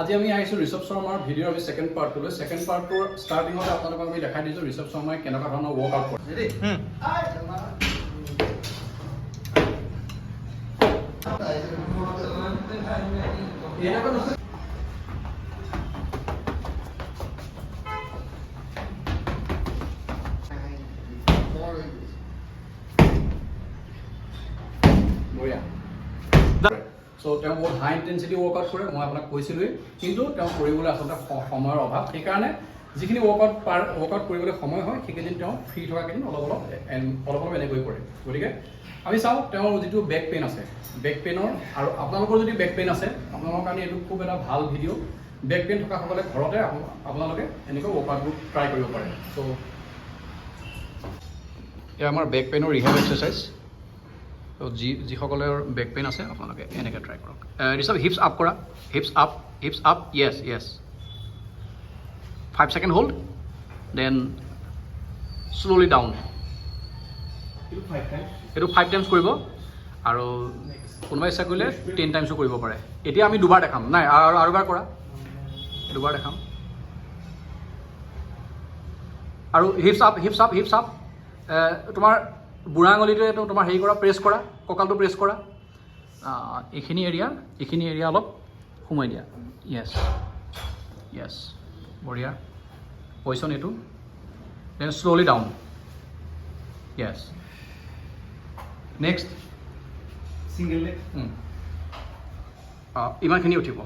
আজি আমি আহিছোঁ ঋষভ শৰ্মাৰ ভিডিঅ'ৰ আমি ছেকেণ্ড পাৰ্টটোলৈ। ছেকেণ্ড পাৰ্টটোৰ ষ্টাৰ্টিঙতে আপোনালোকক আমি দেখাই দিছোঁ ঋষভ শৰ্মাই কেনেকুৱা ধৰণৰ ৱৰ্কআউট কৰে। বঢ়িয়া। চ' তেওঁ বহুত হাই ইণ্টেনচিটি ৱৰ্কআউট কৰে, মই আপোনাক কৈছিলোঁৱেই। কিন্তু তেওঁ কৰিবলৈ আচলতে সময়ৰ অভাৱ। সেইকাৰণে যিখিনি ৱৰ্কআউট কৰিবলৈ সময় হয়, সেইকেইদিন তেওঁ ফ্ৰী থকা কেইদিন অলপ অলপ এনেকৈ কৰে। গতিকে আমি চাওঁ তেওঁৰ যিটো বেক পেইন আছে, বেক পেইনৰ, আৰু আপোনালোকৰ যদি বেক পেইন আছে, আপোনালোকৰ কাৰণে এইটো খুব এটা ভাল ভিডিঅ'। বেক পেইন থকাসকলে ঘৰতে আপোনালোকে এনেকৈ ৱৰ্কআউটবোৰ ট্ৰাই কৰিব পাৰে। চ' এয়া আমাৰ বেক পেইনৰ ৰিহেব এক্সাৰচাইজ। ত' যিসকলৰ বেক পেইন আছে, আপোনালোকে এনেকৈ ট্ৰাই কৰক। ঋষভ, হিপছ আপ কৰা। Hips up, hips up. Yes, 5 second hold, then slowly down. এইটো ফাইভ টাইমছ কৰিব আৰু কোনোবাই ইচ্ছা কৰিলে 10 টাইমছো কৰিব পাৰে। এতিয়া আমি দুবাৰ দেখাম। নাই, আৰু এবাৰ কৰা। দুবাৰ দেখাম। আৰু hips up, hips up, hips up. তোমাৰ বুঢ়া আঙুলিটোৱে তোমাৰ হেৰি কৰা, প্ৰেছ কৰা, কঁকালটো প্ৰেছ কৰা। এইখিনি এৰিয়া অলপ সোমাই দিয়া। য়েছ য়েছ, বঢ়িয়া পজিশ্যন এইটো। Then slowly down. Yes, next. Single leg. ইমানখিনি উঠিব।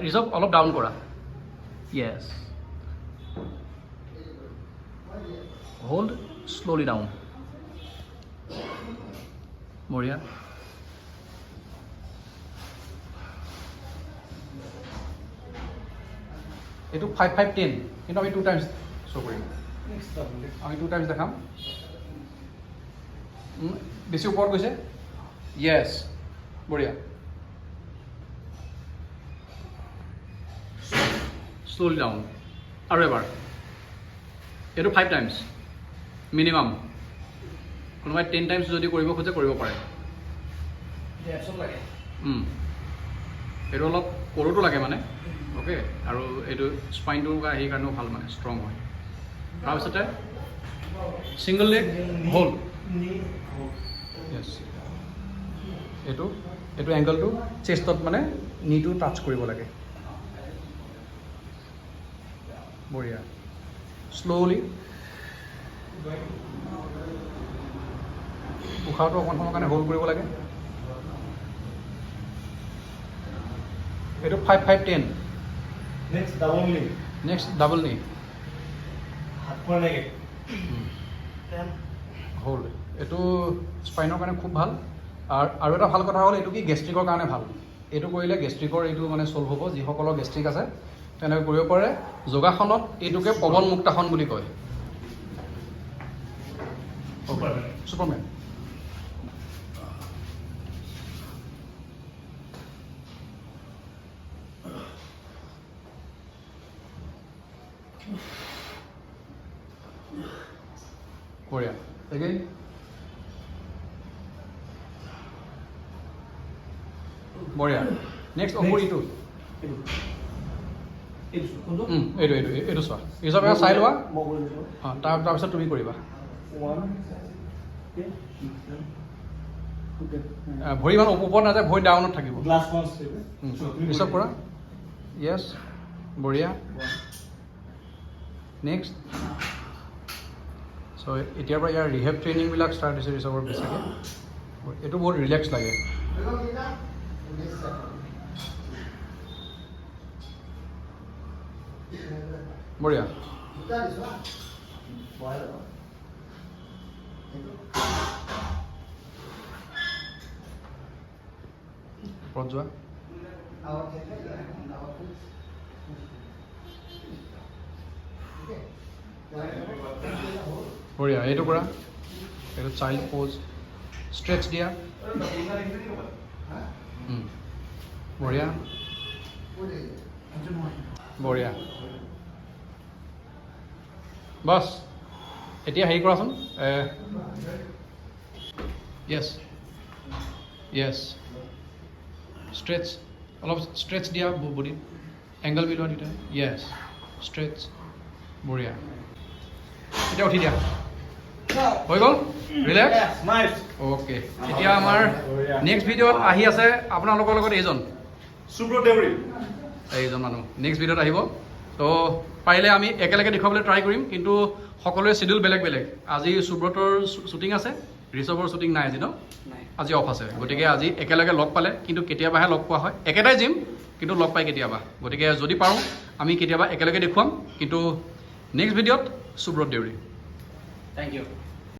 ঋষভ, অলপ ডাউন কৰা। য়েছ, হোল্ড, শ্ল'লি ডাউন। বঢ়িয়া। এইটো ফাইভ, ফাইভ, 10, কিন্তু আমি টু টাইমছ শ্ব' কৰিম। Next double leg. আমি টু টাইমছ দেখাম। বেছি ওপৰত গৈছে। য়েছ, বঢ়িয়া। Slowly down. আৰু এবাৰ। এইটো ফাইভ টাইমছ মিনিমাম। কোনোবাই 10 টাইমছ যদি কৰিব খোজে, কৰিব পাৰে। লাগে। এইটো অলপ কৰোতো লাগে মানে, অ'কে। আৰু এইটো স্পাইনটোৰ সেইকাৰণেও ভাল, মানে ষ্ট্ৰং হয়। তাৰপিছতে ছিংগল লেগ হোল্ড। নি হোল্ড। য়েছ, এইটো এংগলটো চেষ্টত, মানে নীটো টাচ কৰিব লাগে। বঢ়িয়া। শ্ল'লি উশাহটো অকণ সময়ৰ কাৰণে হোল্ড কৰিব লাগে। এইটো ফাইভ, ফাইভ, 10। নেক্সট ডাবল নি। নেক্সট ডাবল নি। হাত পৰা লাগে। 10। হোল্ড। এইটো স্পাইনৰ কাৰণে খুব ভাল। আৰু এটা ভাল কথা হ'ল এইটো কি, গেষ্ট্ৰিকৰ কাৰণে ভাল। এইটো কৰিলে গেষ্ট্ৰিকৰ এইটো মানে ছল্ভ হ'ব। যিসকলৰ গেষ্ট্ৰিক আছে, তেনেকৈ কৰিব পাৰে। যোগাসনত এইটোকে পৱন মুক্তাসন বুলি কয়। ছুপাৰমেন। ছুপাৰমেন। বঢ়িয়া। এগেইন। বঢ়িয়া। নেক্সট অংকুৰ, ইটো। এইটো কোনটো? এইটো চোৱা। হিচাপে চাই লোৱা। মই কৰি দিছোঁ। অঁ, তাৰপিছত তুমি কৰিবা। ওৱান। ভৰি ইমান ওপৰত নাযায়, ভৰি ডাউনত থাকিব। Last one step. ঋষভ, কৰা। য়েছ, বঢ়িয়া। নেক্সট। চ' এতিয়াৰ পৰা ইয়াৰ ৰিহেব ট্ৰেইনিংবিলাক ষ্টাৰ্ট হৈছে ঋষভৰ বেছিকৈ। এইটো বহুত ৰিলেক্স লাগে। বঢ়িয়া। ওপৰত যোৱা। বঢ়িয়া। এইটো কৰা। এইটো চাইল্ড প'জ। ষ্ট্ৰেচ দিয়া। বঢ়িয়া, বঢ়িয়া। বাছ, এতিয়া হেৰি কৰাচোন। য়েছ য়েছ, ষ্ট্ৰেচ, অলপ ষ্ট্ৰেচ দিয়া বডিত। এংগল মিলোৱা দুটা। য়েছ, ষ্ট্ৰেচ, বঢ়িয়া। এতিয়া উঠি দিয়া, হৈ গ'ল, ৰিলেক্স। নাইচ। অ'কে, এতিয়া আমাৰ নেক্সট ভিডিঅ'ত আহি আছে আপোনালোকৰ লগত এইজন সুব্ৰত দেউৰী। এইজন মানুহ নেক্সট ভিডিঅ'ত আহিব। তো পাৰিলে আমি একেলগে দেখুৱাবলৈ ট্ৰাই কৰিম, কিন্তু সকলোৰে চিডিউল বেলেগ বেলেগ। আজি সুব্ৰতৰ শ্বুটিং আছে, ঋষভৰ শ্বুটিং নাই আজি ন? আজি অফ আছে। গতিকে আজি একেলগে লগ পালে, কিন্তু কেতিয়াবাহে লগ পোৱা হয়। একেটাই জিম, কিন্তু লগ পাই কেতিয়াবা। গতিকে যদি পাৰোঁ আমি কেতিয়াবা একেলগে দেখুৱাম, কিন্তু নেক্সট ভিডিঅ'ত সুব্ৰত দেউৰী। Thank you.